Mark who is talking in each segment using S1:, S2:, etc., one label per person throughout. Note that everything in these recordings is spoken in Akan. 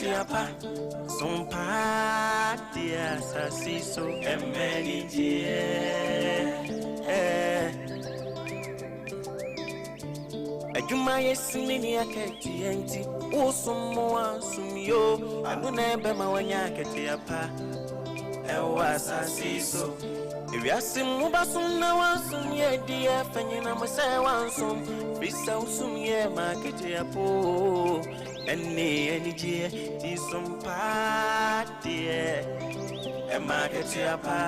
S1: akatua pa sompa deɛ asase so ɛmɛ anigyeɛ. Adwuma yɛ sini ne akatua nti wosom mo ansom yo ɛno na ɛbɛma wanya akatua pa ɛwɔ asase so. Ewiase mu basom na wansom yɛ deɛ fa nyinam sɛ wansom firi sɛ wosom yɛ ma akatua po ɛne anigyeɛ ti som paa deɛ ɛma akatua pa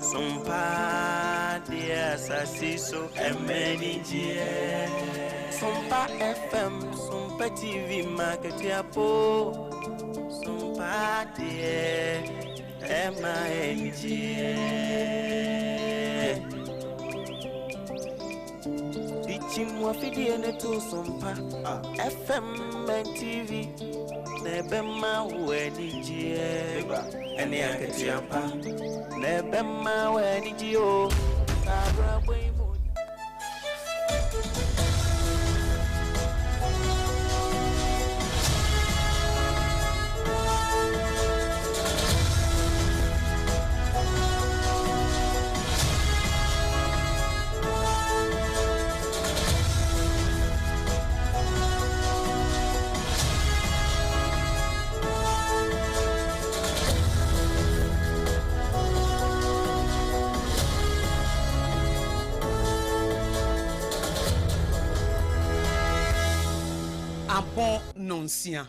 S1: som paa deɛ asase so ɛma anigyeɛ. Sompa FM, Sompa TV ma akatua po sompa deɛ ɛma anigyeɛ. Dichim wafidie ne to Sompa FM and TV na ɛbɛma wo anigyeɛ ɛne akatua pa na ɛbɛma wo anigyeɛ o abrabɔ yi mu.
S2: Abɔ nonsia.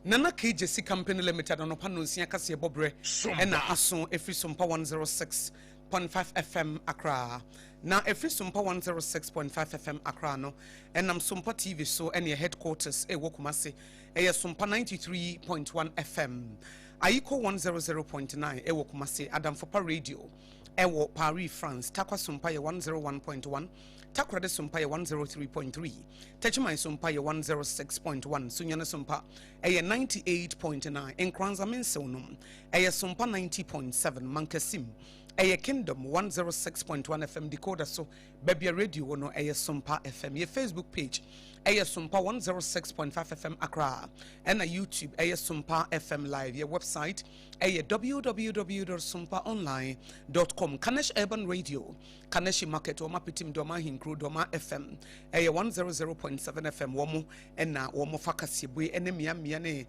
S2: Nana KJC Company Limited anɔpa nonsia kaseɛ bɔberɛ ɛna aso ɛfiri Sompa 106.5 FM Accra. Na ɛfiri Sompa 106.5 FM Accra no ɛnam Sompa TV so ɛne headquarters ɛwɔ Kumasi ɛyɛ Sompa 93.1 FM. Ayiko 100.9 ɛwɔ Kumasi, Adamfopa Radio ɛwɔ Paris, France, Tarkwa Sompa yɛ 101.1, Takoradi Sompa yɛ 103.3, Techiman Sompa yɛ 106.1, Sunyani Sompa ɛyɛ 98.9, Nkoranza Mensew nom ɛyɛ Sompa 90.7, Mankasim ɛyɛ Kingdom 106.1 FM decoder so baabi a radio wɔ no ɛyɛ Sompa FM. Yɛ Facebook page ɛyɛ Sompa 106.5 FM Accra, ɛna YouTube ɛyɛ Sompa FM Live. Yɛ website ɛyɛ www.sompaonline.com. Kanesh Urban Radio, Kaneshi Market, wɔn apetim Dɔma Ahenkuro, Dɔma FM ɛyɛ 100.7 FM. Wɔn ɛna wɔn fa kaseɛbue ɛne mmeammea ne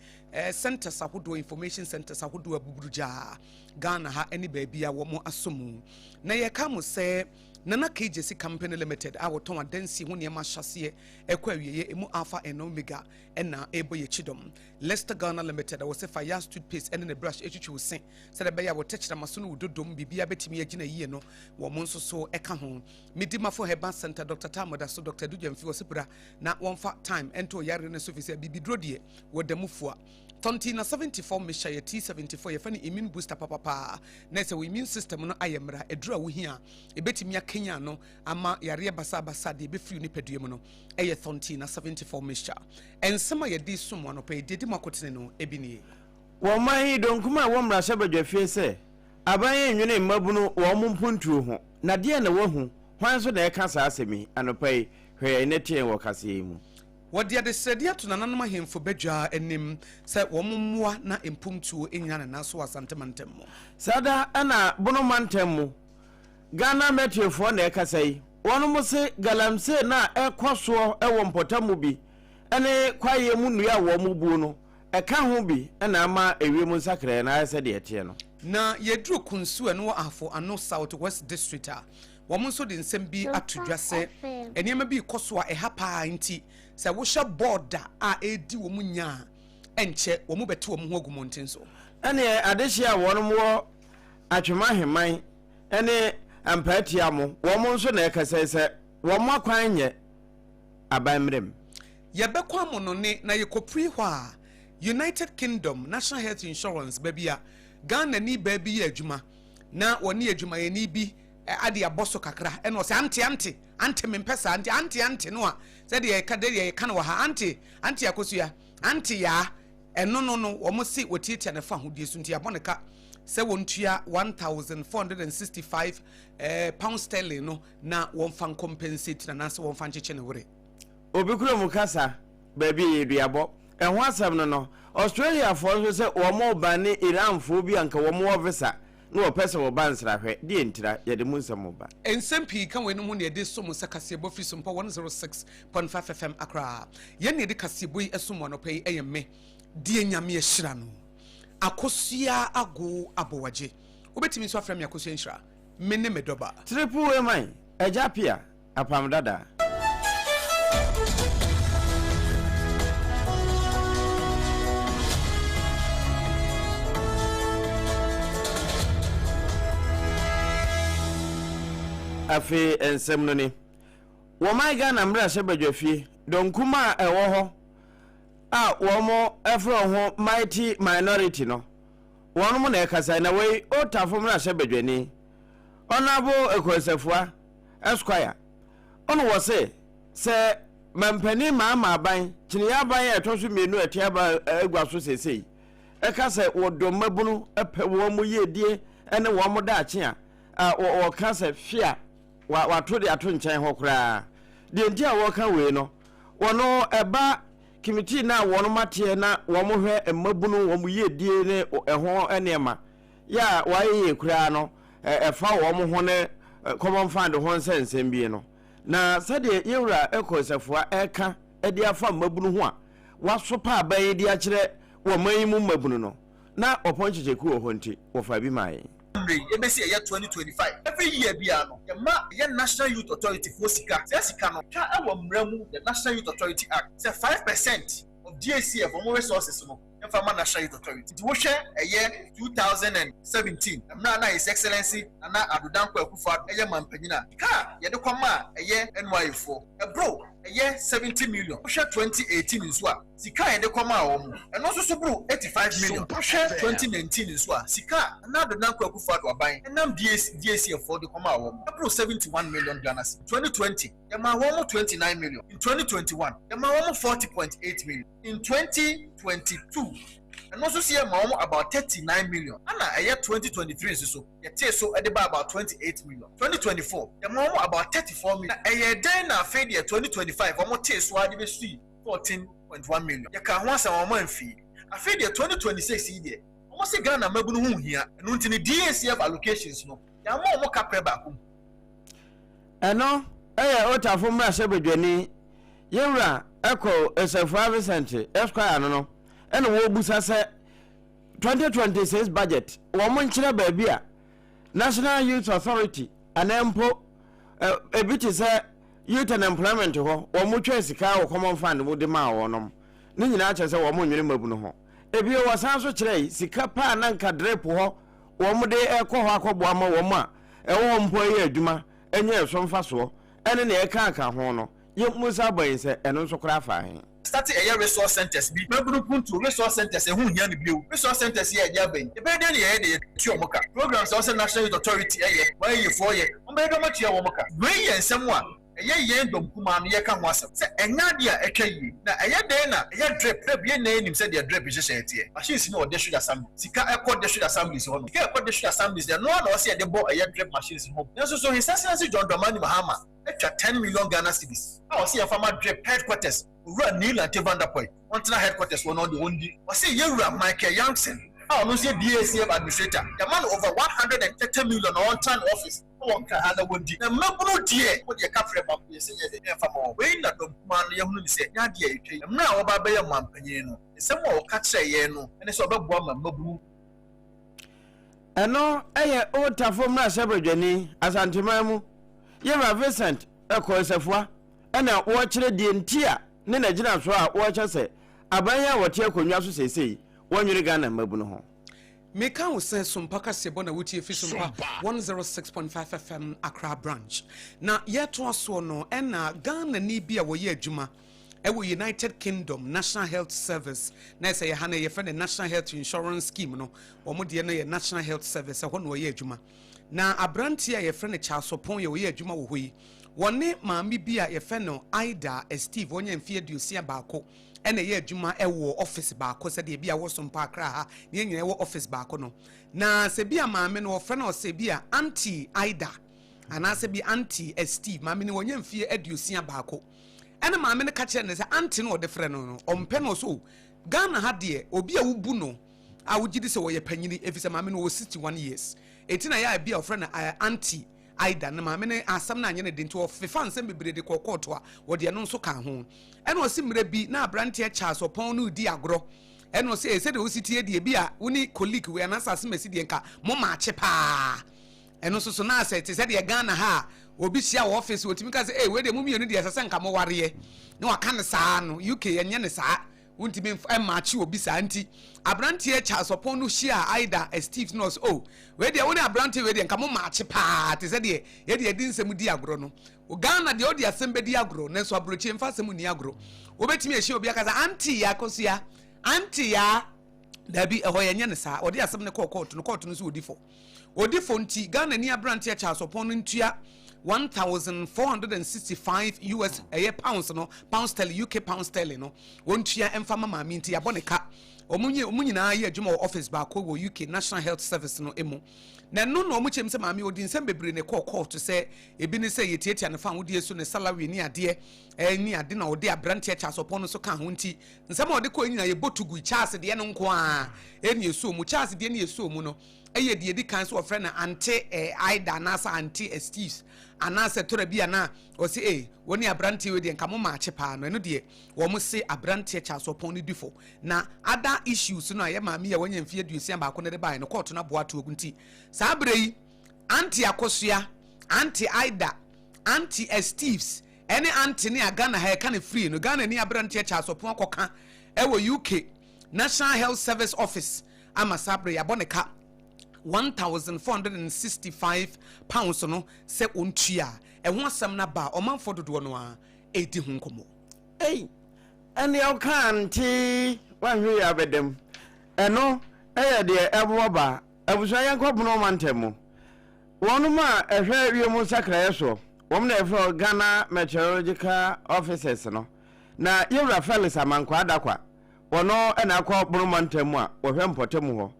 S2: centers ahodoɔ, information centers ahodoɔ abuburugyaa Ghana ha ɛne baabi a wɔn aso mu. Na yɛka mo sɛ Nana KJC Company Limited a wɔtɔn adansi ho nneɛma ahyɛseɛ ɛkɔ awieeɛ emu Alpha and Omega ɛna ɛbɔ yɛ kyidɔm. Leicester Ghana Limited a wɔsɛ fa Yas toothpaste ɛne ne brush ɛtwitwi wo se sɛdeɛ ɛbɛyɛ a wɔtɛkyerɛma so ne wo dodom biribiara bɛtumi agyina yie no wɔn nso so ɛka ho. Medimafo Herbal Center Dr. Tamoda so Dr. Adu Gyamfi wɔ sepura na wɔmfa time ɛnto yareɛ no so fi sɛ bibiduro deɛ wɔda mu fua. Tontina 74 mehyɛ yɛ T74 yɛfɛ no immune booster papapaa na sɛ wo immune system no ayɛ mmara aduru a wohia a ɛbɛtumi akenya no ama yareɛ basabasa deɛ ɛbɛfiri nipadua mu no ɛyɛ Thontina 74 mixture. Ɛnsɛm a yɛde som anɔpa yi deɛ di mu akotene no ebi nie.
S3: Wɔn man yi donkum a ɛwɔ mmarahyɛbadwafie sɛ aban yi nnwene mmabunu wɔn mo mpuntuo ho, na deɛn na wahu, hwan nso na ɛka saa asɛm yi anɔpa yi, hwɛ yɛn na tie yɛn wɔ kaseɛ yi mu.
S2: Wɔde adesrɛdeɛ ato nananom ahemfo badwa anim sɛ wɔn mmoa na mpomtuo nnyina ne nan so wɔ Asante mantam mu.
S3: Saa da na Bono mantam mu, Ghana Mɛtrefoɔ na ɛkasa yi, wɔnom se galamsey no a ɛkɔ soɔ wɔ mpɔtamu bi ne kwaeɛ mu nnua a wɔn buo no, ɛka ho bi na ama ewiem nsakraeɛ no ayɛ sɛdeɛ ɛteɛ no.
S2: Na yɛduru Kunsu a ɛno wɔ Ahafo Ano South West District a, wɔn nso de nsɛm bi ato dwa sɛ nneɛma bi rekɔ so a ɛha paa nti sɛ wohyɛ bɔɔda a ɛredi wɔn nya a ɛnkyɛ wɔn bɛte wɔn ho agu mmɔnten so.
S3: Ɛneɛ adehyeɛ a wɔnom wɔ Atwema Aheman ne Ampaatia mo, wɔn nso na ɛkasa yi sɛ wɔn akwan nyɛ aban mmerɛ mu.
S2: Yɛbɛkɔ amonone na yɛkɔpue hɔ a, United Kingdom National Health Insurance, baabi a Ghanani baa bi yɛ adwuma na wɔne adwumayɛni bi ade abɔ so kakra ɛna ɔsɛ ante ante ante mempɛ saa nti ante ante no a sɛdeɛ yɛka deɛ yɛka no wɔ ha ante ante akosua ante yaa ɛno no no wɔn se wɔtiatia ne fa ahodie so nti abɔ ne ka sɛ wɔntua 1465 eh, pound sterling no na wɔmfa ncompensate na anaasɛ wɔmfa nkyekye ne werɛ.
S3: Obi kura mu kasa baabi yɛ duabɔ. Ɛho asɛm no no, Australiafoɔ nso sɛ wɔn ne Iranfoɔ bi a nka wɔn wɔ visa na wɔpɛ sɛ wɔba nsrahwɛ. Deɛ ntira, yɛde mu nsɛm ba.
S2: Nsɛm pii ka weinom ho na yɛde som sɛ kaseɛbɔ firi Sompa 106.5 FM Accra. Yɛn na yɛde kaseɛbɔ yi som anɔpa yi ɛyɛ me, deɛ Nyame ahyira no, Akosua Ago Aboagye. Wobɛtumi nso afrɛ me Akosua Nhyira. Me ne me dɔba.
S3: Triple A man, Agya Pia, Apam Dada. Afei nsɛm no ni. Wɔman Ghana mmarahyɛbadwafie, dɔnkum a ɛwɔ hɔ a wɔfrɛ wɔn ho Mighty Minority no, wɔnom na ɛkasa na wei Otafo mmarahyɛbadwani, Honourable Ekuasafua Esquire, ɔno wɔ se sɛ mampanin Mahama aban, kyiniiɛ aban a ɛtɔ so mmienu a ɛte aba agua so seesei, ɛka sɛ wɔdɔ mmabunu, pɛ wɔn yiedie ne wɔn daakye a, wɔka sɛ hwe a wato de ato nkyɛn hɔ koraa. Deɛ nti a wɔka wei no, wɔno ɛba kimitii no a wɔn mateɛ na wɔn hwɛ mmabunu wɔn yiedie ne ɛho nneɛma yɛ a wɔayɛ yie koraa no ɛfa wɔn ho ne common fund ho nsɛnsɛm bi no. Na sɛdeɛ yɛwura Ekow Safoa ɛka de afa mmabunu ho a wasopa aban yi de akyerɛ wɔ man yi mu mmabunu no, na ɔpɔn kyekyeku wɔ hɔ nti wɔfaa bi maa yɛn.
S4: Mmerɛ yi ɛbɛsi ɛyɛ 2025 every year biara no yɛma ɛyɛ National Youth Authority foɔ sika, saa sika no twa ɛwɔ mmara mu the National Youth Authority Act sɛ 5% of DACF wɔn resources no yɛmfa ma National Youth Authority. Nti wohwɛ ɛyɛ 2017 mmerɛ a na His Excellency Nana Addo Dankwa Akufo-Addo ɛyɛ manpanyin a, sika a yɛde kɔmaa ɛyɛ NYA foɔ ɛboro ɛyɛ 70 million. Wohwɛ 2018 nso a, sika a yɛde kɔmaa wɔn, ɛno nso so boro 85 million. Wohwɛ 2019 nso a, sika a Nana Addo Dankwa Akufo-Addo aban nam DACF foɔ de kɔmaa wɔn, ɛboro 71 million Ghana cedis. 2020, yɛmaa wɔn 29 million. In 2021, yɛmaa wɔn 40.8 million. In 2022, ɛno nso so yɛmaa wɔn about 39 million. Ɛna ɛyɛ 2023 nso so, yɛtee so de baa about 28 million. 2024, yɛmaa wɔn about 34 million. Na ɛyɛɛ dɛn na afei deɛ 2025 wɔtee so ara de bɛsii 14.1 million? Yɛkaa ho asɛm a wɔn amfii. Afei deɛ 2026 yi deɛ, wɔse Ghana mmabunu ho nhia, ɛno nti no DACF allocations no, yɛamma wɔn kaprɛ baako mpo.
S3: Ɛno yɛ Otafo mmarahyɛbadwani Yewura Ekow Esafua Vincent Esquire no no na wɔrebusa sɛ 2026 budget wɔn nkyerɛ baabi a National Youth Authority anaa mpo ebi te sɛ Youth and Employment hɔ wɔn twaa sika wɔ Common Fund mu de maa wɔnom. Ne nyinaa kyerɛ sɛ wɔn nnwene mmabunu ho. Ebio wɔsan nso kyerɛe sika pa a na nka DREP hɔ wɔn de rekɔ hɔ akɔboa ma wɔn a ɛwɔ hɔ mpo reyɛ adwuma anya ɛso mfasoɔ ɛne nea ɛkaaka ho no, yɛmmisa abɔ yɛn sɛ ɛno nso koraa fa he?
S4: Starte ɛyɛ resource centres bi mmabunu mpuntuo resource centres ɛho nhia no bio resource centres yi a ɛde aba yi yɛbɛyɛ dɛn na yɛyɛ deɛ yɛtua wɔn ka programs a ɛwɔ sɛ National Youth Authority ɛyɛ wɔayɛyɛfoɔ yɛ wɔn bɛyɛ dɛn wɔatua wɔn ka wei yɛ nsɛm a ɛyɛ yɛn dɔm kumaa no yɛka ho asɛm sɛ ɛnyɛ adeɛ a ɛtwa yie na ɛyɛ dɛn na ɛyɛ drip drip yɛn nyinaa nim sɛdeɛ drip nhyehyɛeɛ teɛ machines no wɔ district assembly sika ɛkɔ district assemblies hɔ nom sika ɛkɔ district assemblies deɛ ɛno ara na ɛwɔ sɛ yɛde bɔ ɛyɛ drip machines ho nanso so His Excellency John Dramani Mahama atwa ten million Ghana cedis a ɔse yɛmfa ma drip headquarters Owura Nii Lante Vanderpuye ɔntena headquarters hɔ na ɔde ɔndi. Ɔse Yɛwura Michael Yankson a ɔno nso yɛ DACF administrator yɛama no over 130 million na ɔntena ne office wɔ Nkran ha na wɔndi. Na mmabunu deɛ wɔn deɛ kafrɛ baako yɛse nyɛ dɛ yɛmfa ma wɔn. Wei na dɔm kumaa no yɛhunu no sɛ nyɛ adeɛ a ɛtwa yi. Mmerɛ a wɔba abɛyɛ ɔmanpanyin no nsɛm a ɔka kyerɛɛ yɛn no ne sɛ ɔbɛboa ma mmabunu.
S3: Ɛno yɛ Old Tafo mmarahyɛbadwani, Asanteman mu, Yewura Vincent Ekow Asafua na wɔrekyerɛ deɛ nti a ne n'agyinasoɔ a wɔrekyɛ sɛ aban yi a wɔte akonnwa so seesei wɔnnwene Ghana mmabunu ho.
S2: Meka wo sɛ Sompa kaseɛbɔ na wotie fi Sompa 106.5 FM Accra Branch. Na yɛtoa soɔ no ɛna Ghanani bi a wɔyɛ adwuma ɛwɔ United Kingdom National Health Service na ɛsɛ yɛ ha no yɛfrɛ no National Health Insurance Scheme no wɔn deɛ no yɛ National Health Service ɛhɔ na ɔyɛ adwuma na aberanteɛ a yɛfrɛ no Charles Opon yɛ ɔyɛ adwuma wɔ hɔ yi wɔne maame bi a yɛfrɛ no Ida Steve wɔnyɛ mfeɛ 61 ɛna ɛyɛ adwuma ɛwɔ office baako sɛdeɛ bi a wɔ Sompa Accra ha ne yɛn nyinaa ɛwɔ office baako no na sɛ bi a maame no wɔfrɛ no ɔsɛ bi a Auntie Ida anaasɛ bi Auntie Steve maame no wɔnyɛ mfeɛ 61 ɛna maame no ka kyerɛ no sɛ ante no ɔde frɛ no no ɔmpɛ no so. Ghana ha deɛ, obi a wobu no a wogye di sɛ ɔyɛ panyini, efisɛ maame no ɔwɔ 61 years, enti na yɛ a bi a wɔfrɛ no Auntie Ida no, maame no asɛm no anyɛ no den nti ɔfefa nsɛm bebree de kɔɔ kɔɔto a wɔde ɛno nso kaa ho. Ɛna ɔse mmerɛ bi na aberanteɛ Charles Ɔpɔn no redi agorɔ, ɛna ɔse ee sɛdeɛ wosi teɛ deɛ bi a wo ne colleague wei anaasɛ asemasi deɛ nka mo maakye paa. Ɛno nso so na sɛ te sɛ deɛ Ghana ha a obi hyia wɔ office wɔtumi ka sɛ ee wei deɛ mo mmienu deɛ ɛsɛ sɛ nka mo wareɛ na waka no saa no, UK ɛnyɛ no saa. Wontumi mfa mmaakye obi saa nti abranteɛ Charles Ɔpɔn no hyiaa Ida Steve no ɔse oh wei deɛ wo ne abranteɛ wei deɛ nka mo maakye paa te sɛ deɛ yɛde yɛde nsɛm di agorɔ no. Ghana deɛ wode asɛm bɛdi agorɔ nanso aburokyire mfa asɛm nni agorɔ. Wobɛtumi ahyia obi aka sɛ auntie Akosua, auntie Yaa. Daabi, ɛhɔ yɛnyɛ no saa. Wɔde asɛm no kɔɔ kɔɔto no, kɔɔto no nso wɔdi fɔ. Wɔdi fɔ nti, Ghanani aberanteɛ Charles Ɔpɔn no ntua 1,465 US ɛyɛ pounds no, pound sterling, UK pound sterling no, wɔntua mfa ma maame nti yɛabɔ ne ka. Wɔn nye wɔn nyinaa yɛ adwuma wɔ office baako wɔ UK National Health Service no mu. Na ɛno na wɔn kyerɛ mu sɛ maame ɔdi nsɛm bebree na ɛkɔɔ kɔɔto sɛ ebi ne sɛ yɛtiatia ne fa ahodeɛ so ne salary ne adeɛ ne ade na ɔde aberanteɛ Charles Ɔpɔn no nso ka ho nti Nsɛm a ɔde kɔe nyinaa, yɛbɔ to gui. Charles deɛ no nko ara na ɛsɔɔ mu. Charles deɛ no a ɛsɔɔ mu no yɛ deɛ ɛdi kan sɛ wɔfrɛ no Ante Ida anaasɛ Ante Steves anaasɛ tɔrɔ bi a na ɔse ee wo ne aberanteɛ wei deɛ nka mo maakye paa no, ɛno deɛ wɔn se aberanteɛ Charles Ɔpɔn no di fɔ. Na other issues no a yɛ maame yi a wanya mfeɛ 61 no de baeɛ no, kɔɔto no aboa ato agu nti saa berɛ yi Ante Akosua, Ante Ida, Ante Steves Ɛne Anthony a Ghana ha yɛka no free no, Ghanani aberanteɛ Charles Opon akɔka ɛwɔ UK National Health Service Office ama saa berɛ yɛabɔ ne ka £1,465 no sɛ ɔntua. Ɛho asɛm no aba a ɔmanfoɔ dodoɔ no ara ɛredi ho nkɔmmɔ.
S3: Ei, ɛnneɛ wokaa nte woanhwɛ yie abɛda mu. Ɛno yɛ deɛ ɛboa ba abusua yɛnkɔ bono mantam mu. Wɔnom a ɛhwɛ wiem nsakraeɛ soɔ, wɔn na yɛfrɛ wɔn Ghana Meteorological Officers no. Na Yɛwura Felix Amankwaa Dakwa, wɔno na akɔ Bono mantam mu a wɔhwɛ mpɔtam hɔ.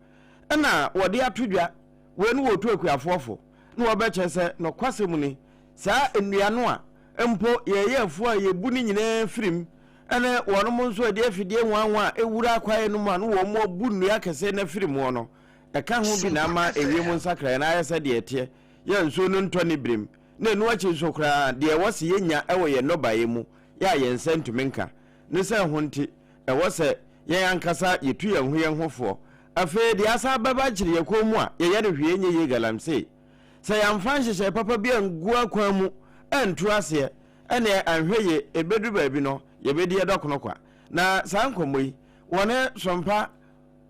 S3: Ɛna wɔde ato dwa, wei no wɔretu akuafoɔ fo, na wɔbɛkyerɛ sɛ nɔkwasɛm ni, saa nnua no a mpo yɛyɛ afuo a yɛbu no nyinaa firim, ɛne wɔnom nso a ɛde afidie nwanwa a ɛwura kwaeɛ no mu a na wɔn abu nnua akɛseɛ no afiri muɔ no, Ɛka ho bi na ama ewiem nsakraeɛ no ayɛ sɛdeɛ ɛteɛ, yɛ a nsuo no ntɔ ne berem, na ɛno akyi nso koraa deɛ ɛwɔ sɛ yɛnya wɔ yɛn nnɔbaeɛ mu yɛ a yɛn nsa ntumi nka. Ne sɛ ho nti, ɛwɔ sɛ yɛn ankasa yɛtu yɛn ho yɛn ho foɔ. Afei deɛ asan bɛba akyiri yɛn kɔn mu a yɛyɛ no hwee nyɛ yie galamsey. Sɛ yɛamfa nhyehyɛe papa bi angu akwan mu antu aseɛ, ɛnneɛ anhwɛ yie ɛbɛduru baabi no yɛbɛdi ɛdɔkono kwa. Na saa nkɔmmɔ yi, wɔne Sompa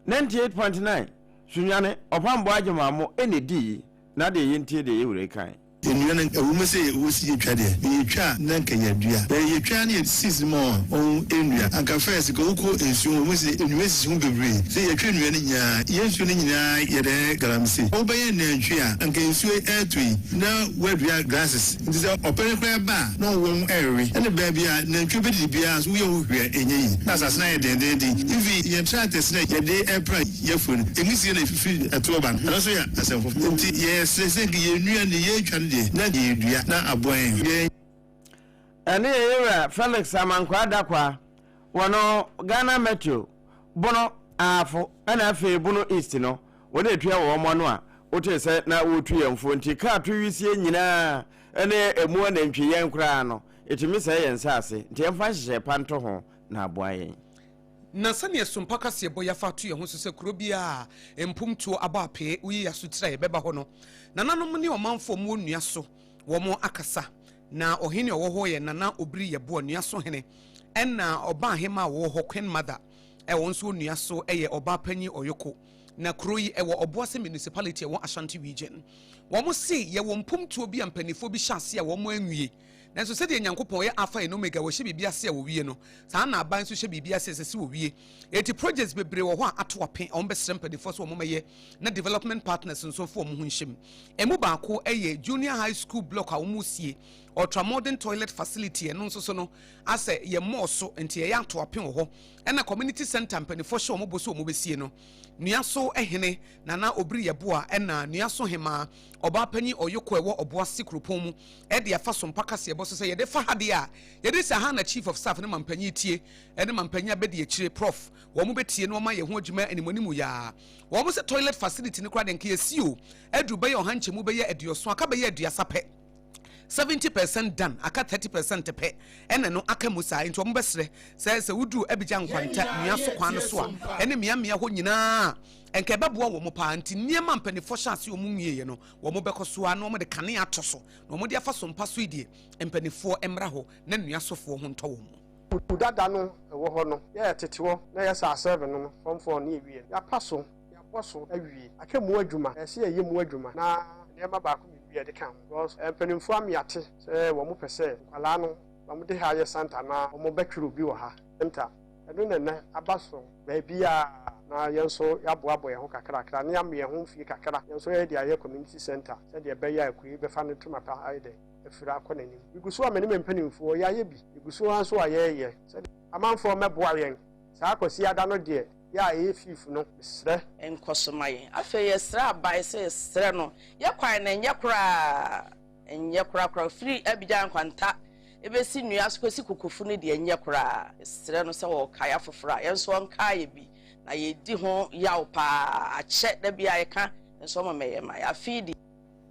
S3: 98.9 Sunyani, Ɔpamboa Agyemamo na edii, na deɛ yɛntie deɛ yɛwura yi kae.
S5: Nnua no, ɛwɔ mu sɛ yɛ si yɛ twa deɛ, na yɛ twa a na nka yɛ dua. Bɛ yɛ twa na yɛ seeds no ma wɔn nnua. Anka first nka wo kɔ nsuo ho, wɔn si nnua sisi ho bebree. Sɛ yɛ twa nnua no nyinaa, yɛ nsuo no nyinaa yɛ dɛ galamsey. Wo bɛ yɛ nantwie a, anka nsuo ɛɛtɔ yi na wa dua grasses. Nti sɛ ɔpɛ no koraa ba a, na ɔwɔ ho ɛrewe. Ɛna baabi a nantwie bɛdidi biara nso woyɛ ho hwee a ɛnyɛ yie. Na asase no ayɛ dendeenden. Even yɛn tractors no a yɛde repra yɛn afuo no, nwusie na ɛfifiri ɛtoɔ ba no. Ɛno nso yɛ asɛm foforɔ. Nti yɛsrɛ sɛ nka yɛn nnua no deɛ yɛretwa no deɛ, na yɛredua na aboa yɛn.
S3: Ɛno yɛ Yewura Felix Amankwaa Dakwah wɔ no Ghana Meteo, Bono, Ahafo ɛna afei Bono East no wɔn na ɛtua wɔn ano a wotee sɛ na wɔretu yɛn fo nti kaa to wisie nyinaa ne ɛmu anantwi yɛn koraa no ɛtumi sɛe yɛn nsaase nti yɛmfa nhyehyɛe pa nto ho na aboa yɛn.
S2: Na sɛnea sumpa kaseɛbɔ yi afa ato yɛn ho so sɛ kuro biara a mpomtuo abɔ apee, woyi yɛn asotire a yɛbɛba hɔ no, nananom ne ɔmanfoɔ a wɔwɔ nnua so wɔn akasa. Na ɔhene a ɔwɔ hɔ yɛ Nana Obiri Yeboah, nnua so hene, ɛna ɔbaa hemaa a ɔwɔ hɔ, Queen Mother, ɛwɔ nso wɔ nnua so yɛ ɔbaa panyin Oyoko. Na kuro yi ɛwɔ Obuasi Municipality ɛwɔ Ashanti Region. Wɔn se yɛwɔ mpomtuo bi a mpaninfoɔ bi hyɛ aseɛ a wɔn anwie. Nanso sɛdeɛ Nyankopɔn yɛ Alpha and Omega, wɔhyɛ biribi ase a wɔwie no, saa ara na aban nso hyɛ biribi ase a ɛsɛ sɛ wɔwie. Enti projects bebree wɔ hɔ a ato ape a wɔbɛsrɛ mpaninfoɔ sɛ wɔmmɛyɛ na development partners nso mfa wɔn ho nhyɛ mu. Ɛmu baako yɛ Junior High School block a wɔresie, ultra modern toilet facility, ɛno nso so no asɛ yɛmmɔɔ so nti ɛyɛ ato ape wɔ hɔ, ɛna community centre mpaninfoɔ hyɛ wɔn bɔ sɛ wɔbɛsie no. Nuaso hene Nana Obiri Yeboah ɛna Nuaso Hemaa Ɔbaapanyin Oyoko ɛwɔ Ɔboase kuropɔn mu ɛde afa so mpa kaseɛbɔ. kaseɛbɔ so sɛ yɛde fa ha deɛ a, yɛde sɛ ha na Chief of Staff ne mampanyin tie ne mampanyin abɛdi akyire, Prof. Wɔn bɛtie na wɔayɛ ho adwuma animuanimu yaa. Wɔn sɛ toilet facility no koraa deɛ nka yɛsi o, aduru bɛyɛ ɔha nkyɛmu bɛyɛ 70, aka bɛyɛ 30 pɛ. 70% done, aka 30% pɛ ɛna ɛno aka mu saa. Nti wɔn bɛsrɛ sɛ sɛ woduru Abidjan Nkwanta nnua so kwan no so a, ɛne mmeammea hɔ nyinaa a, nka ɛbɛboa wɔn paa. Nti nneɛma mpanimfoɔ hyɛ ase wɔn nwieɛ no, wɔn bɛkɔ so ara na wɔde kanea ato so na wɔde afa so mpa so yi deɛ, mpanimfoɔ mmra hɔ na nnua sofoɔ ho ntɔ wɔn.
S6: Kuku dada no ɛwɔ hɔ no, yɛ tete hɔ na yɛ saa sɛve no no fam fɔɔ ne yɛwie no, yɛapa so, yɛabɔ so awie, aka mu adwuma, ɛsɛ yɛyɛ mu adwuma na nneɛma baako mmienu bi a yɛde ka ho because mpanimfoɔ ameate sɛ wɔn pɛ sɛ nkwadaa no wɔn de ha yɛ santa na wɔn bɛtwerɛ obi wɔ ha santa, ɛno na ɛnɛ aba so baabiara na yɛn nso yɛaboaboa yɛn ho kakrakra na yɛama yɛn ho mfie kakra, yɛn nso yɛde ayɛ community center sɛdeɛ ɛbɛyɛ a akue bɛfa ne ntoma pa ayɛ dɛ afiri akɔ n'anim. Megu so a me ne me mpanimfoɔ yɛayɛ bi, yɛgu so ara nso a yɛreyɛ sɛdeɛ amanfoɔ mmɛboa yɛn saa Kwasiada no deɛ yɛ a ɛyɛ fiif no, mesrɛ.
S7: Nkɔ so ma yɛn. Afei yɛsrɛ aban sɛ yɛsrɛ no yɛ kwan no ɛnyɛ koraa, ɛnyɛ korakora firi Abidjan Nkwanta ɛbɛsi Nnua so kɔsi Kokofu no deɛ ɛnyɛ koraa. Yɛsrɛ no sɛ ɔrekae afoforɔ a yɛn nso ɔnkae yɛ bi na yɛdi ho yaw paa akyɛ da biara yɛka nso ɔma mɛyɛ ma yɛ afei deɛ.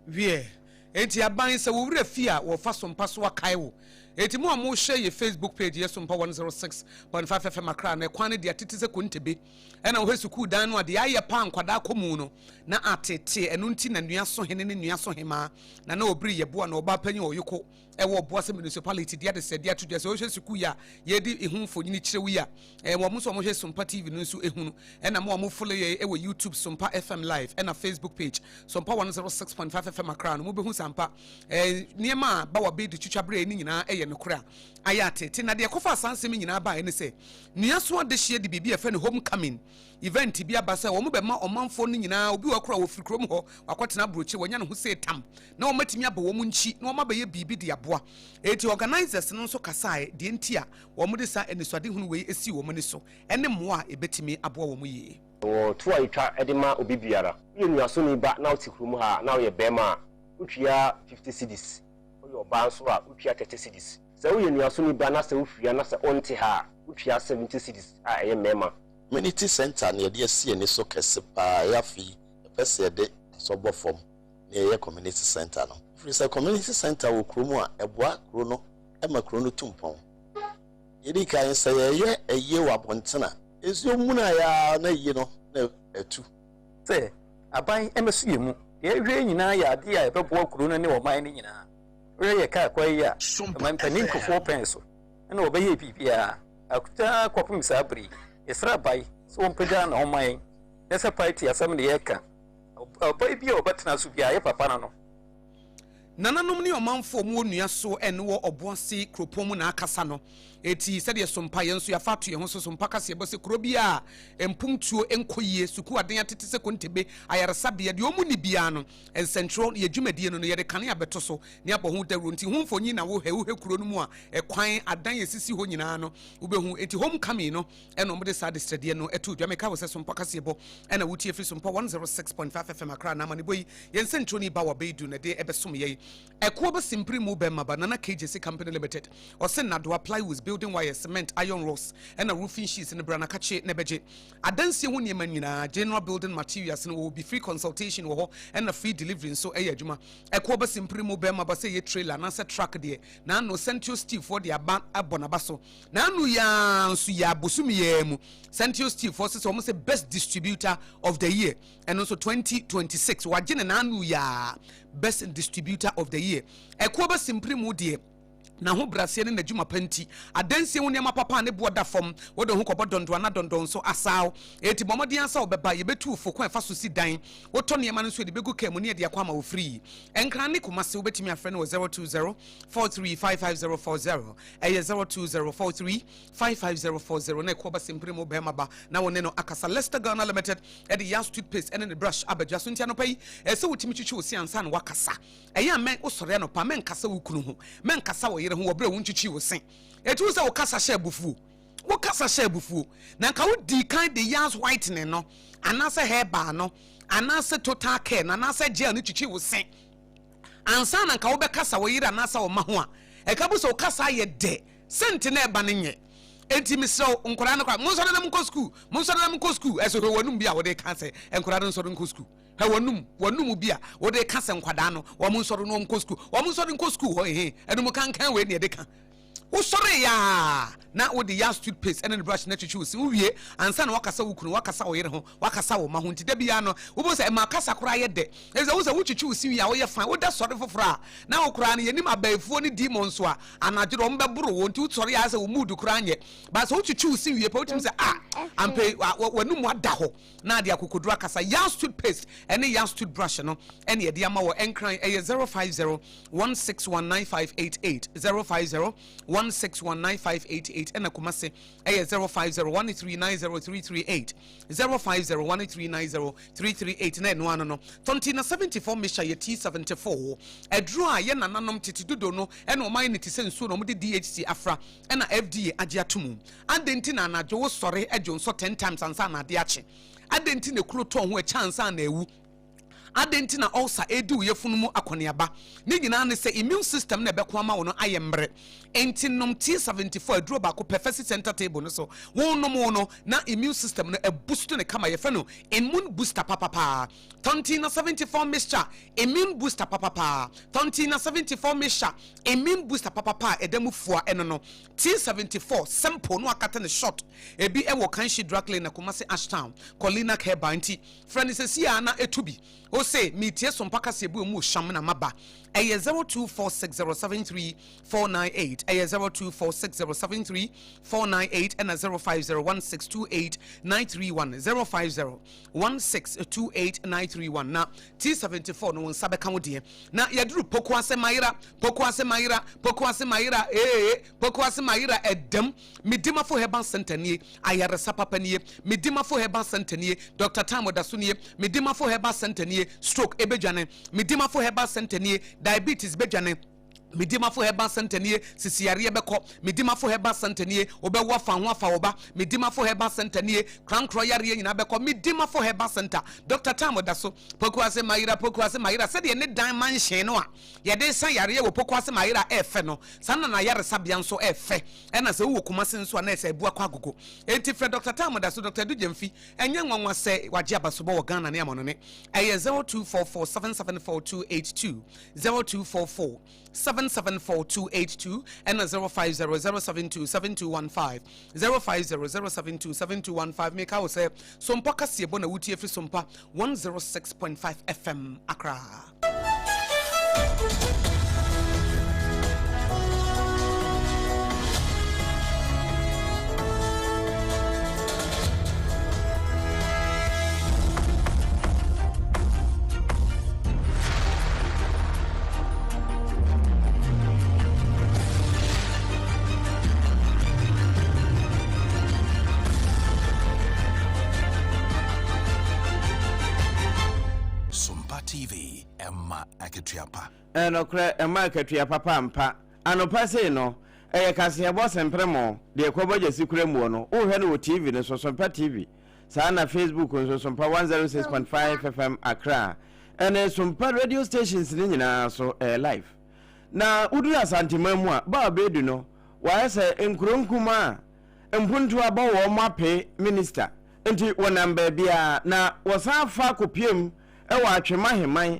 S2: Wiɛ, enti aban, sɛ wo werɛ fi a, wɔfa Sompa so akae wo. Enti mo a mohwɛ yɛ Facebook page yɛ Sompa 106.5 FM Accra no, ɛkwan no deɛ atete sɛ kontebe. Ɛna wohwɛ sukuu dan no a, deɛ ayɛ paa nkwadaa kɔ mu no, na atete. Ɛno nti na Nua so hene ne Nua so hemaa, Nana Obiri Yeboah na ɔbaa panyin Oyoko ɛwɔ Obuasi Municipality de adesrɛdeɛ ato dwa sɛ wohwɛ sukuu yi a yɛde ehu mfonini kyerɛ wo yi a, ɛɛ wɔn nso a wɔhwɛ Sompa TV no nso ehu no. Ɛna mo a mo follow yɛ ɛwɔ YouTube Sompa FM Live ɛna Facebook page Sompa 106.5 FM Accra no, mobɛhu sɛ ampa ɛɛ nneɛma a Bawa Bedi twitwa berɛ ne nyinaa ɛyɛ nokorɛ a ayɛ atete. Na deɛ ɛkɔfa saa nsɛm yi nyinaa baeɛ ne sɛ Nua so adehyeɛ de biribi a ɛfɛ no homecoming event bi aba sɛ wɔn bɛma ɔmanfoɔ no nyinaa, obi wɔ koro a wɔfiri kurom hɔ wakɔtena aburokyire, wɔanya ne ho sɛ tam na wɔn atumi abɔ wɔn nkyi na wɔn abɛyɛ biribi de aboa. Eti organisers no nso kasae deɛ nti a wɔn de saa anisoadehunu wei esi wɔn ani so ɛne mmoa a ebetumi aboa wɔn yie.
S8: Wɔ tow a yetwa de ma obi biara. Woyɛ Nuasoni ba na wote kurom ha a na woyɛ barima a, wotua 50 cedis. Woyɛ ɔbaa nso a, wotua 30 cedis. Sɛ woyɛ Nuasoni ba na sɛ wofiri ha na sɛ wonte ha a, wotua 70 cedis a ɛyɛ mmarima.
S9: Community Centre na yɛde asi ani so kɛse paa, ɛyɛ afe yi yɛpɛ sɛ yɛde asɔ bɔ fam na yɛyɛ Community Centre no. Ɛfiri sɛ Community Centre wɔ kuro mu a, ɛboa kuro no ma kuro no tu mpɔn. Deɛ ɛdi kan, sɛ yɛreyɛ ayie wɔ abɔnten a, nsuo munaeɛ ara na ayie no na atu.
S10: Sɛ aban mmɛso yɛn mu. Deɛ yɛhwehwɛ yi nyinaa yɛ adeɛ a ɛbɛboa kuro no ne ɔman no nyinaa. Wohwɛ yɛn kaa kwan yi a, ɔmanpanin Kufuor pɛn so na wɔbɛyɛɛ biribiara. Akutaa kɔpem saa bere yi, yɛsrɛ aban sɛ wɔmpagya ne ho mma yɛn. Nyɛ sɛ party asɛm na yɛreka. Ɔban bi a ɔbɛtena so biara, yɛ papa no no.
S2: Nananom ne ɔmanfoɔ mu onua so ɛne wɔ Ɔboase kuropɔn mu na akasa no. Eti sɛdeɛ Sompa yɛn nso yɛafa ato yɛn ho so Sompa kaseɛbɔ sɛ kuro biara a mpuntuo nkɔ yie, sukuu adan atete sɛ kontebe, ayaresabea, deɛ wɔn nni biara no, nsɛntwerɛ yɛ dwumadie no no yɛde kanea bɛto so ne abɔ ho dawuro. Nti ho mfonyin na wohwɛ, wohwɛ kuro no mu a, ɛkwan, adan a ɛsisi hɔ nyinaa no wobɛhu. Enti homecoming no ɛna wɔde saa adesrɛdeɛ no too dwa. Meka wo sɛ Sompa kaseɛbɔ ɛna wotie firi Sompa 106.5 FM Accra na amanebɔ yi yɛn nsɛnkyerɛwni Bawa Beidu na ɛde ɛbɛsom yɛn. Ɛkoɔ bɛ simpiri mu bɛmma ba Nana KJC Company Limited ɔse nnadoa, plywoods, building wires, cement, iron rods ɛna roofing sheets no bra na kakye na ɛbɛgye adansie ho nneɛma nyinaa. General building materials no wɔwɔ bi, free consultation wɔ hɔ ɛna free delivery nso ɛyɛ adwuma. Ɛkoɔ bɛ simpiri mu bɛmma ba sɛ ɛyɛ trailer anaasɛ truck deɛ na ano Sentio Steel foɔ de aba abɔ n'aba so. N'ano yi ara nso yi ara bosome yi ara mu Sentio Steel foɔ sɛ wɔn sɛ best distributor of the year, ɛno nso 2026 wagye ne n'ano yi ara best distributor of the year. Ɛkoɔ bɛ simpiri mu deɛ n'ahobrɛaseɛ ne n'adwuma pa nti, adansie ho nneɛma papa a ne boɔ da fam, wode ho kɔbɔ dɔndɔn na dɔndɔn nso asaw. Enti bɔ mmɔden ara sɛ wobɛba, yɛbɛtu wo fo kwan a ɛfa so si dan, wotɔ nneɛma no nso yɛde bɛgu kaa mu ne yɛde akɔ ama wo free. Nkran ne Kumasi wobɛtumi afrɛ no wɔ 020 43 55040, ɛyɛ 020 43 55040 na ɛkɔ ɔba mu bɛrima ba na wo ne no akasa. Leicester Ghana Limited ɛde Yas toothpaste ɛne ne brush abadwa so. Nti anɔpa yi ɛsɛ wotumi twitwi wo se ansa na wakasa. Ɛyɛ a mɛ wosɔre anɔpa, mɛnkasa wo kunu ho, mɛnkasa wo yere ho wɔ berɛ a wontwitwi wo se. Ɛti wo sɛ wo kasa hyɛ abufuo, wo kasa hyɛ abufuo na nka wodii kan de Yas whitening no anaasɛ herbal no anaasɛ total care no anaasɛ gel no twitwi wo se ansa na nka wobɛkasa wo yere anaasɛ wo ma ho a. Ɛka bu sɛ wo kasa ayɛ dɛ, sɛnte na ɛba no nyɛ. Enti mesrɛ wo, nkwadaa no koraa, monsɔre na monkɔ sukuu, monsɔre na monkɔ sukuu. Ɛso hwɛ w'anum bi a wode ka sɛ nkwadaa no nsɔre nkɔ sukuu. Hwɛ w'anum, w'anum bi a wode ka sɛ nkwadaa no, wɔn nsɔre na wɔn nkɔ sukuu. Wɔn nsɔre nkɔ sukuu hɔ, ehe, ɛnum kankan wei na yɛde ka. Wosɔre yɛ a, na wode Yas toothpaste ne ne brush no atwitwi wo se. Wowie ansa na woakasa wo kunu, woakasa wo yere ho, woakasa wo mma ho. Nti da biara no, wobɛhu sɛ ɛma kasa koraa yɛ dɛ. Efisɛ wohu sɛ wotwitwi wo se wie a, woyɛ fine. Woda sɔre foforɔ a, na wo koraa no, yɛnim abayifoɔ ne demons a, anadwo no wɔbɛboro wo. Nti wosɔre a, ayɛ sɛ wo mood koraa nyɛ. But sɛ wotwitwi wo se wie pɛ, wotumi sɛ, ah, ampa yi, w'anum ada hɔ. Na ade akokoduru akasa. Yas toothpaste ne Yas toothbrush no na yɛde ama wɔ Nkran. Ɛyɛ 050 1619588, 050 1619588, ɛna Kumasi ɛyɛ 050 1390338, 050 1390338. Na ɛno ano no, Tontina 74 mixture yɛ T74 aduro a yɛ nananom tete dodo no ɛna wɔn ayɛ no te sɛ nsuo na wɔde DHC afra ɛna FDA agye ato mu. Adɛn nti na anadwo wosɔre dwo nsɔ 10 times ansa na ade akye? Adɛn nti na ekuro tɔ ho ɛkyɛ ansa na awu? Adɛn nti na ulcer redi wo yafunu mu akɔneaba? Ne nyinaa ne sɛ immune system no a ɛbɛko ama wo no ayɛ mmerɛ. Enti nom T74 aduro baako pɛ fa si center table no so. Wonom wo no na immune system no abustu no kama. Yɛfrɛ no immune booster papapaa. Tontina 74 mixture, immune booster papapaa. Tontina 74 mixture, immune booster papapaa a ɛda mu fua ɛno no. T74 simple na wakata no short. Ebi wɔ Kanshi Drug Lane na Kumasi Ashtown, Colinac Herbal nti Frɛ no sesie ara na tu bi. Wo se, Meretie Sompa kaseɛbu emu hwam na maba. Ɛyɛ 0246073498, ɛyɛ 0246073498 ɛna 0501628931, 0501628931. Na T74 no wo nsa bɛka wo deɛ. Na yɛduru Pokuase Mayera, Pokuase Mayera, Pokuase Mayera, ee, Pokuase Mayera ɛdam. Medimafo Herbal Center nie, ayaresa papa nie. Medimafo Herbal Center nie, Doctor Time ɔda so nie. Medimafo Herbal Center nie, stroke ebedwane. Medimafo Herbal Center nie, diabetes bedwane. Medimafo Herbal Center nie, sisi yareɛ bɛkɔ. Medimafo Herbal Center nie, wobɛwo afa ho afa wo ba. Medimafo Herbal Center nie, krankorɔ yareɛ nyinaa bɛkɔ. Medimafo Herbal Center, Doctor Time ɔda so. Pokuase Mayera, Pokuase Mayera, sɛdeɛ ne dan mansion no a yɛde sa yareɛ wɔ Pokuase Mayera ɛɛfɛ no, saa na n'ayaresabea nso ɛɛfɛ. Ɛna sɛ wowɔ Kumasi nso a na ɛsɛ abu akɔ agogo. Enti frɛ Dɔkta Tam da so, Dɔkta Adu Gyamfi. Ɛnyɛ nwanwa sɛ wagye abasobɔ wɔ Ghana ne amanɔne. Ɛyɛ 0244 774 282, 0244 774 282, ɛna 050 072 7215, 050 072 7215. Meka wo sɛ Sompa kaseɛbɔ na wotie firi Sompa 106.5 FM Accra.
S11: Sompa TV, ɛma akatua pa.
S3: Ɛyɛ nokorɛ, ɛma akatua papa ampa. Anɔpa sei no, ɛyɛ kaseɛbɔ sempremo, deɛ ɛkɔbɔ gyasi kura muo no, wohwɛ no wɔ TV no so, Sompa TV. Saa na Facebook nso, Sompa 106.5 FM Accra, ɛne Sompa radio stations no nyinaa so, ɛyɛ live. Na woduru Asanteman mu a, ba a ɔbɛdu no, wayɛ sɛ nkuro nkumaa a mpuntuo abɔ wɔn ape minista. Nti wɔnam baabiara, na wɔsan fa kɔpuem wɔ Atwem Aheman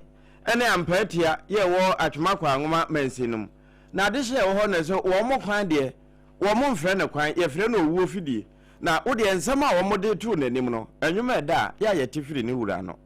S3: ne Ampaatia yɛ ɛwɔ Atwem Akwanwoma mansin no mu. Na adehye a ɛwɔ hɔ no sɛ wɔn kwan deɛ, wɔn mfrɛ no kwan, yɛfrɛ no owuo fidie. Na wo deɛ nsɛm a wɔn de too n'anim no, nnwom a ɛda a, yɛ a yɛte firi ne wura ano.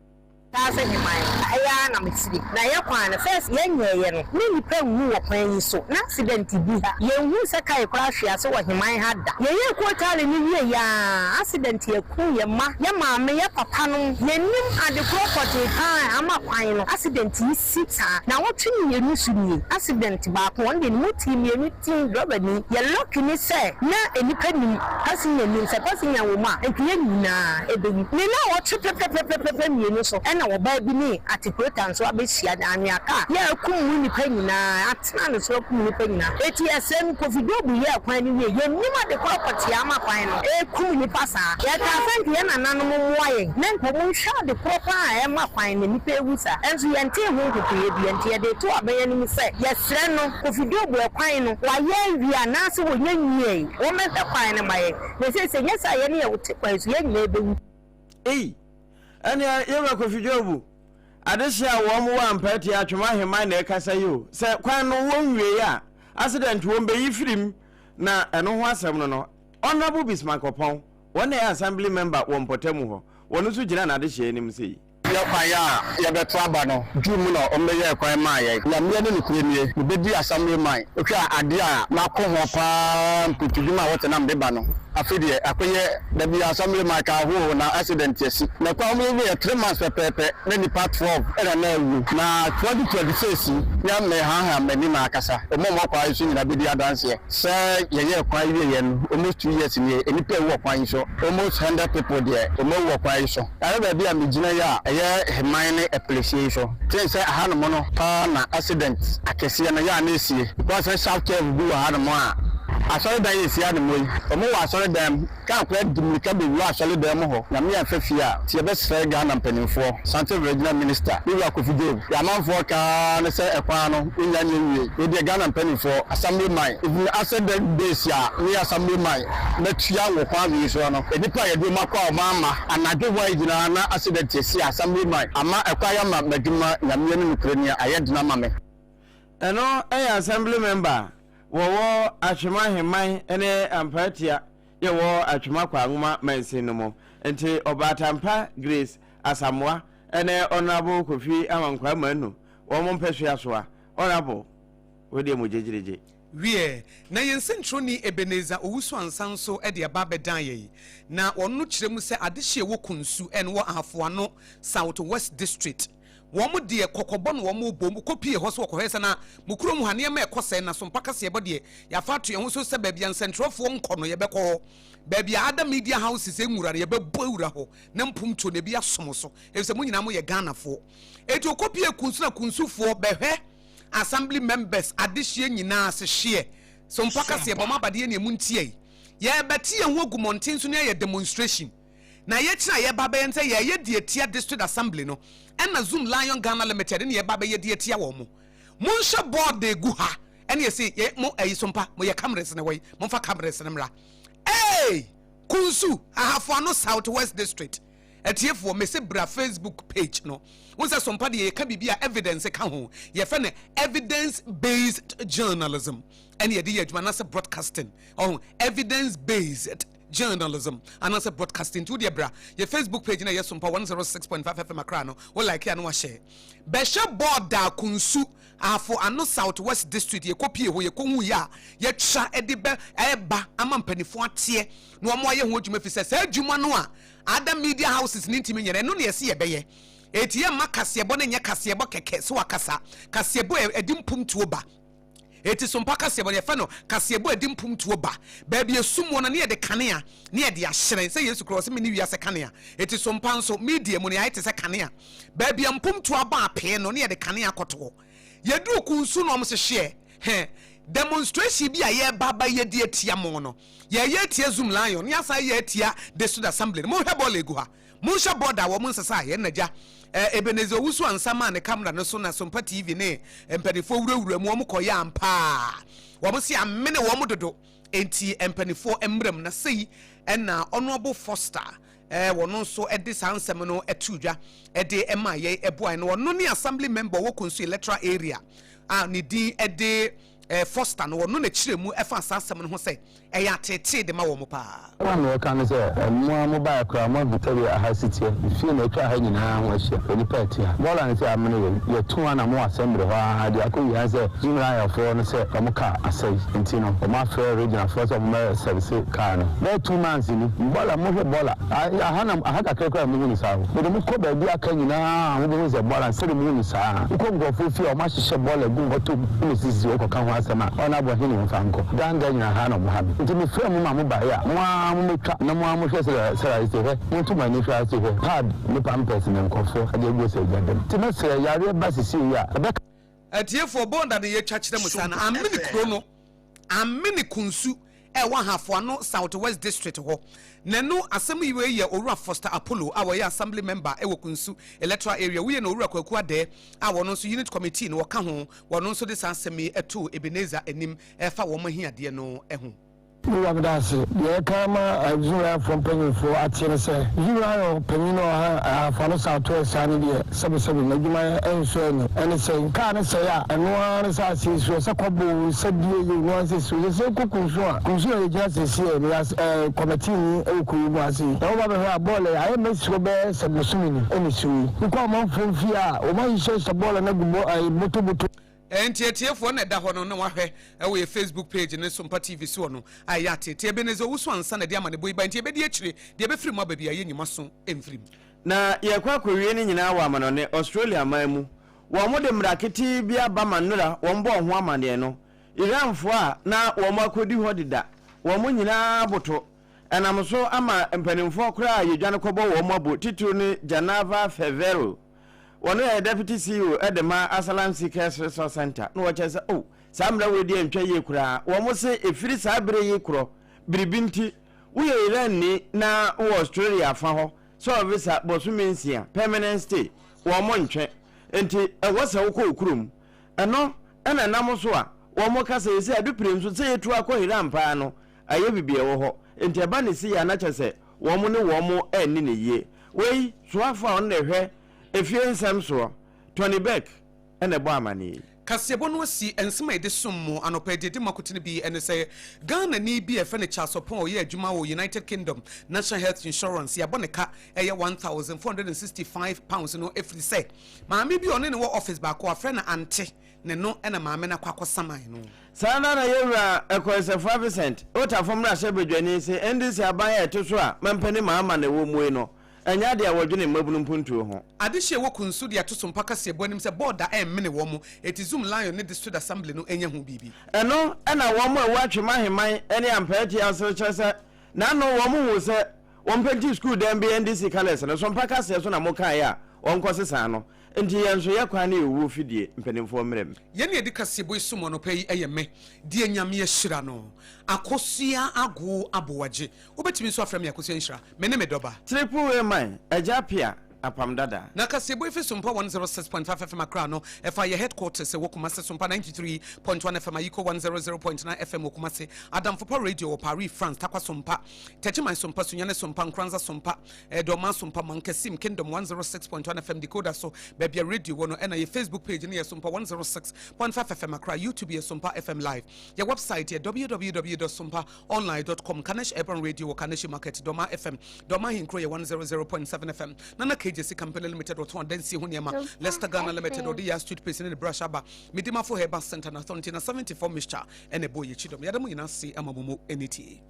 S12: Taase heman no, ɛyɛ ara na me tiri na yɛ kwan no first yɛ nyɛɛyɛ no ne nipa nwu wɔ kwan yi so na accident bi ha yɛn nhuu sɛ kae koraa hwe ase wɔ heman ha da yɛ yɛɛ kootale no wie yɛ aa accident aku yɛ mma yɛ maame yɛ papa nom yɛ nnim ade korɔ pɔtee paa a ama kwan no accident yi si saa nawɔtwe mienu so nie accident baako ɔno deɛ ne mu tii mienu tii driver ni yɛ lucky ne sɛ na nnipa nim passenger nim sɛ passenger wɔ mu a nka yɛn nyinaa ɛbɛwu ne nawɔtwe pɛpɛpɛpɛpɛ mienu so ɛna. Ɛna ɔbaa bi ne Atikuleta nso abɛhyia na anwea kaa yɛ akum mu nnipa nyinaa, atena ne so akum nnipa nyinaa. Enti yɛsrɛ no, Kofi Dobu yɛɛ kwan no wie, yɛnnim ade korɔ pɔtee ama kwan no rekum nnipa saa. Yɛkaa sɛ nka yɛn nananom mmoa yɛn na nka wɔnhwɛ ade korɔ paa a ɛma kwan no nnipa rewu saa. Nso yɛntee ho nkokoeɛ biara, nti yɛde reto aban anim sɛ yɛsrɛ no, Kofi Dobu ɛkwan no wɔayɛ awie anaasɛ wɔnnya nwiei, wɔmmɛhwɛ kwan no ma yɛn. Na seesei nyɛ saa a yɛne yɛn te kwan so, yɛn nyinaa bɛwu.
S3: Ei! Ɛnea Yewura Kofi Dwobu, adehye a wɔn wɔ Ampaatia Atwom Aheman na ɛkasa yi o, sɛ kwan no wɔn nwiei a, accident wɔn bɛyi firi mu, na ɛno ho asɛm no no, Honourable Bismarck Ɔpɔn, wɔn na ɛyɛ Assembly member wɔ mpɔtamu hɔ, wɔn nso gyina n'adehyeɛ anim sei.
S13: Yɛ kwan a yɛbɛto aba no June mu na wɔbɛyɛɛ kwan maa yɛn. Nyame ne nokorɛ nie, mebɛdi Assembly man. Wohwɛ a adeɛ a mako ho paa mpotudwuma a wɔte na mede ba no, Afei deɛ akɔyɛ da biara assembly man ka hoo na accident asi. Na kwan mu yɛ 3 months pɛpɛɛpɛ na nipa 12 na na awu. Na 2026 yi na mehaha m'anim akasa. Wɔn a wɔwɔ kwan yi so nyinaa bɛdi adanseɛ sɛ yɛyɛɛ kwan wieɛ no almost 2 years nie nnipa awu wɔ kwan yi so. Almost 100 people deɛ wɔn awu wɔ kwan yi so. Ɛyɛ baabi a megyina yi a ɛyɛ Heman ne Ɛplesie yi so. Kyɛn sɛ ahanom no paa na accident akɛseɛ no yɛ a na ɛsie. Because sɛ sharp curve bi wɔ hanom a, asɔredan yɛ ɛsi hanom yi, wɔn wɔ asɔredan mu, kaa koraa di mmirika bɛwura asɔredan mu hɔ. Nyame amfa fie a, nti yɛbɛsrɛ Ghana mpanimfoɔ, Asante Regional Minister, me wura Kofi Job, deɛ amanfoɔ ka ara ne sɛ ɛkwan no nnya nyɛ nwie. Wei deɛ Ghana mpanimfoɔ, Assembly man, even accident days a me Assembly man mɛtua wɔ kwan wei soɔ no, nnipa a yɛde wɔn akɔ a wɔn amma, anadwo hɔ a gyina na accident asi a Assembly man ama ɛkwan ama m'adwuma, Nyame ne nokorɛ ni a, ayɛ den ama me.
S3: Ɛno yɛ Assembly Member a wɔwɔ Atwema Aheman ne Ampaatia yɛ wɔ Atwema Kwanwoma mansin no mu. Nti Ɔbaatampa Grace Asamoah ne Honourable Kofi Amankwaa Manu wɔn mpɛsoa soa. Honourable, wo deɛ mo gyegyeregye.
S2: Wiɛ, na yɛn sɛnkyerɛwni Ebenezer Owusu-Ansah nso de aba abɛdan yɛn, na ɔno kyerɛ mu sɛ adehye a ɛwɔ Kunsu ɛno wɔ Ahafoano South West District. Wɔn deɛ kɔkɔbɔ na wɔn rebɔ, wɔkɔ pie hɔ sɛ wɔkɔhwɛ sɛ na mo kurom ha nneɛma ɛkɔ sɛn, na Sompa kaseɛbɔ deɛ yɛafa ato yɛn ho so sɛ baabi a nsɛnkyerɛwfoɔ nkɔ no yɛbɛkɔ hɔ, baabi a other media houses nwura no yɛbɛbɔ awura hɔ na mpuntuo no ebi asom so, efisɛ mo nyinaa moyɛ Ghanafoɔ. Enti wɔkɔ pie Kunsu na Kunsufoɔ bɛhwɛ Assembly members adehyeɛ nyinaa ase hyeɛ. Sompa kaseɛbɔ mo abadeɛ neɛ montie yi. Yɛrebɛte yɛn ho agu mmɔnten so ne ayɛ demonstration. Na yɛkyerɛ a yɛreba abɛyɛ ne sɛ yɛreyɛ de atia District Assembly no ɛna Zoom Lion Ghana Limited ne yɛreba abɛyɛ de atia wɔn mo. Monhwɛ board egu ha ɛne yɛse yɛ mo ɛyi Sompa mo yɛ cameras ne wɔ yi momfa cameras no mmra. Eei! Kunsu, Ahafoano South West District. Atiefoɔ mese bra Facebook page no. Wohu sɛ Sompa deɛ yɛka biribi a evidence ka ho. Yɛfɛ no evidence based journalism ɛne yɛde yɛ adwuma anaasɛ broadcasting. Ɔho evidence based journalism anaasɛ broadcasting. Nti wodeɛ bra yɛ Facebook page na ɛyɛ Sompa 106.5 FM Accra no, wo like a na wahyɛ. Bɛhwɛ board a Kunsu Ahafo Ano South West District yɛkɔ pie hɔ yɛkɔ hu yɛ a yɛtwa ɛde bɛ ɛba ama mpanimfoɔ ateɛ na wɔn ayɛ ho adwuma fi sɛ saa adwuma no a other media houses ne ntumi nyɛ no ɛno na yɛsi yɛbɛyɛ. Eti yɛmma kaseɛbɔ no nyɛ kaseɛbɔ kɛkɛ sɛ wakasa kaseɛbɔ a ɛde mpumtuo ba. Eti Sompa kaseɛbɔ no yɛfɛ no kaseɛbɔ a ɛde mpumtuo ba. Baabi esum wɔ no ne yɛde kanea ne yɛde ahyerɛn sɛ Yesu kura ɔsɛ me ne wiase kanea. Eti Sompa nso media mu no yɛayɛ te sɛ kanea. Baabi a mpumtuo aba apee no ne yɛde kanea akɔto hɔ. Yɛduru Kunsu na wɔn hyehyɛ hɛ demonstration bi a yɛreba aba yɛdi atia mo no. Yɛyɛ atia Zoom Lion ne yɛasan yɛ atia District Assembly no. Monhwɛ bɔɔla egu ha. Monhwɛ bɔɔda a wɔn nsesa yɛn nagya. Ebenezer Owusu ansa maa ne camera no so na Sompa TV ne mpanimfoɔ wurawura mu wɔn kɔyɛ ampaa. Wɔn se amene wɔn dodo enti mpanimfoɔ mmra mu na sei ɛna Honourable Foster wɔn nso de saa nsɛm no to dwa de ma yɛn ɛboa no. Ɔno ne assembly member wɔ Kunsu electoral area a ne din de Foster no, ɔno na kyerɛ mu ɛfa saa asɛm no ho sɛ ɛyɛ ateetee de ma wɔn paa.
S14: Asɛm a mereka ne sɛ, mo ara mobaeɛ koraa, moahu sɛdeɛ aha si teɛ. Efie na atwa ha nyinaa ho ahyia, nnipa ɛte ha. Bɔɔla no sɛ amene yɛn, yɛto ara na mowɔ assembly hɔ ara de akɔwie ara sɛ Zumraelfoɔ no sɛ wɔn kaa asɛe nti no, wɔafrɛ Reginafoɔ sɛ wɔmmɛ service kaa no. Bɛyɛ 2 months ni, bɔɔla, mohwɛ bɔɔla, aha na, aha kakra koraa na mohu no saa o. Mede mo kɔ baabi a aka nyinaa a mobɛhu sɛ bɔɔla no sɛdeɛ mohu no saa. Wokɔ nkurɔfoɔ fie a, wɔahyehyɛ bɔɔla gu bɔtɔ mu na ɛsisisisi hɔ kɔka ho. asɛm a, ɔno abɔ he ne mfa nkɔ. Daa nda nyina ha na ɔmo ha me. Ntsi mefrɛɛ mo ma mobae a, mo ara mometwa na mo ara mohwɛ sɛdeɛ sɛdeɛ ayɛ sei. Hwɛ, monto mo ani hwɛ ase hwɛ, pad ne pampers ne nkɔfoɔ de agu sɛ gya dam. Ntsi mɛsrɛ, yareɛ ba sesei yi a, ɛbɛka.
S2: Atiefoɔ, bɔɔda no yɛtwa kyerɛ mo saa no, Amene kuro no, Amene Kunsu ɛwɔ Ahafo Ano South West District hɔ. Na ɛno asɛm yi wei yɛ Owura Foster Apollo a ɔyɛ Assembly Member ɛwɔ Kunsu Electoral Area. Woyɛ na Owura Kwaku Adɛɛ a wɔno nso Unit Committee no ɔka ho, wɔno nso de saa asɛm yi too Ebenezer anim ɛfa wɔn ahiadeɛ no ho.
S15: Me wura meda ase. Deɛ ɛka ama Zuriahfoɔ mpanyinfoɔ ateɛ ne sɛ, Zuriah ɔpanyin a ɔha Ahafo-Ano South West saa no deɛ, sɛbesɛbe, n'adwumayɛ nsɔ ani. Ɛne sɛn? Kaa no sɛe a, ɛno ara ne sɛ aseɛ si hɔ, sɛ kɔbɔ oo, sɛ deɛ yɛ oo, ɛno ara ne sɛ ɛsi hɔ. Seesei wokɔ Kunsu a, Kunsu na yɛgyina seesei a, meyɛ as ɛɛ kɔmɛtiini wɔ kuro yi mu ase yi. Na woba bɛhwɛ a, bɔɔla yi, ayɛ ma asi hɔ bɛyɛ sɛ bosome ni ɛna ɛsi hɔ yi. Wokɔ amanfoɔ mfie a, wɔahyehyɛhyehyɛ bɔɔla no agu bɔ ɛɛ botoboto.
S2: Enti atiefoɔ na ɛda hɔ no na wahwɛ ɛwɔ yɛ Facebook page ne Sompa TV soɔ no a ɛyɛ ateetee. Ebenezer Owusu ansa na ɛde amanebɔ yi ba enti yɛbɛdi akyire deɛ ɛbɛfiri mu aba biara yɛnyi mo aso mfiri mu.
S3: Na yɛrekɔ akɔwie ne nyinaa wɔ amanɔne, Australia man mu. Wɔn de mmara ketee bi aba ma nnora wɔn bɔɔ ho amaneɛ no, Iranfoɔ a na wɔn akɔdi hɔ deda, wɔn nyinaa aboto. Ɛnam so ama mpanimfoɔ koraa a yɛdwane kɔbɔ wɔn abo, titiriw ne Janava Fervero. Wɔno yɛ Deputy CEO de ma Asylum Seekers Resource Centre na wɔkyerɛ sɛ oh saa mmara wei deɛ ntwa yie koraa. Wɔn se ɛfiri saa berɛ yi korɔ biribi nti woyɛ Iranni na wowɔ Australia afa hɔ sɛ wɔ visa bɔsome nsia, permanent stay, wɔn ntwe. Nti ɛwɔ sɛ wokɔ wo kurom. Ɛno na ɛnam so a wɔn ka sɛ yɛsɛ adupire nso sɛ yɛtu akɔ Iran paa no ayɛ biribi ɛwɔ hɔ. Nti ɛba ne sei a na kyerɛ sɛ wɔn ne wɔn anni no yie. Wei, soafoɔ a ɔno na ɛhwɛ efie nsɛm soɔ, Tony Burke na ɛbɔ amaneɛ yi.
S2: Kaseɛbɔ no asi nsɛm a yɛde som mo anɔpa yi deɛ ɛdi mu akotene bi ne sɛ Ghanani bi a yɛfrɛ no Charles Oppong a ɔyɛ adwuma wɔ United Kingdom National Health Insurance yɛabɔ ne ka ɛyɛ £1,465 no ɛfiri sɛ maame bi a ɔne no wɔ office baako a wɔfrɛ no Ante ne no na maame no akɔ akɔsaman no.
S3: Saa ara na yɛn wura Ɛkɔnsɛfoa Vincent, Otafo mmarahyɛbadwani se NDC aban a ɛte so a mampanin Mahama na ɛwɔ mu yi no, ɛnyɛ ade a wɔdwene mmabunu mpuntuo ho.
S2: Adehye a ɛwɔ Kunsu de ato Sompa kaseɛbɔ anim sɛ bɔɔda ɛmmene wɔn, enti Zoom Lion ne District Assembly no nyɛ ho biribi.
S3: Ɛno na wɔn a ɛwɔ Atwem Aheman ne Ampaati ase kyerɛ sɛ n'ano wɔn huu sɛ wɔmpenti sukuu dan bi NDC colours no, Sompa kaseɛ so na mokaeɛ a wɔnkɔsesaa no. Nti yɛn nso yɛ kwan ne yɛ owuo fidie, mpaninfoɔ mmerɛ mu.
S2: Yɛn a yɛdi kaseɛbɔ yi som anɔpa yi yɛ me, deɛ Nyame ahyira no, Akosua Agoo Aboagye. Wobɛtumi nso afrɛ me Akosua Nhyira. Me ne me dɔba.
S3: Triple A man, Agya Appiah, Apam Dada.
S2: Na kaseɛbɔ yi fi Sompa 106.5 FM Accra no, ɛfa yɛ headquarters ɛwɔ Kumasi, Sompa 93.1 FM, Ayiko 100.9 FM wɔ Kumasi, Adamfopa Radio wɔ Paris, France, Tarkwa Sompa, Techiman Sompa, Sunyani Sompa, Nkoranza Sompa, Dɔma Sompa Mankasim Kingdom 106.1 FM decoder so baabi a radio wɔ no ɛna yɛ Facebook page no yɛ Sompa 106.5 FM Accra, YouTube yɛ Sompa FM Live, yɛ website yɛ www.sompaonline.com, Kanesh Urban Radio wɔ Kaneshi Market, Dɔma FM, Dɔma Ahenkuro yɛ 100.7 FM, Nana KJC Company Limited wɔtɔn adansie ho nneɛma, Lester Ghana Limited ɔde yɛ toothpaste ne ne brush aba, Medimafo Herbal Center na Thonti na 74 mixture ɛna ɛbɔ yɛ kyidɔm. Yɛda mo nyinaa ase ama mo mo ani tie.